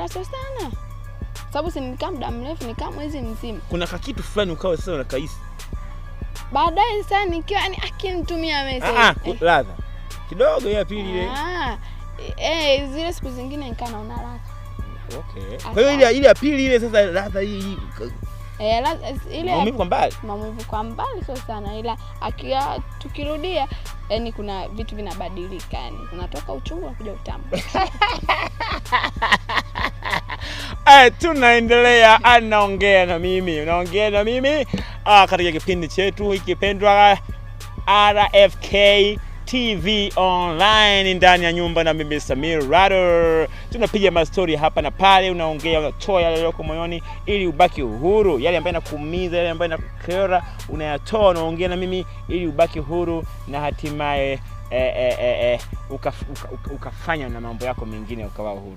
Haraka sio sana, sababu si nilikaa muda mrefu, nikaa mwezi mzima. Kuna kakitu fulani ukawa sasa unakahisi. Baadaye sasa nikiwa yani akinitumia message Ah, ah, ladha kidogo ya pili ile. Ah, zile siku zingine nikaa naona ladha. Okay. Kwa hiyo ile ya pili ile sasa ladha hii Ile maumivu kwa mbali. Maumivu kwa mbali sio sana, ila akia tukirudia, yani kuna vitu vinabadilika, yani unatoka uchungu unakuja utamu. Tunaendelea, anaongea na mimi, unaongea na mimi katika kipindi chetu hiki pendwa RFK TV Online ndani ya nyumba na mimi Samir Rado. Tunapiga mastori hapa na pale, unaongea, unatoa yale yaliyoko moyoni ili ubaki uhuru, yale ambayo yanakuumiza, yale ambayo yanakukera unayatoa, unaongea na mimi ili ubaki huru na hatimaye ukafanya na mambo yako mengine ukawa uhuru.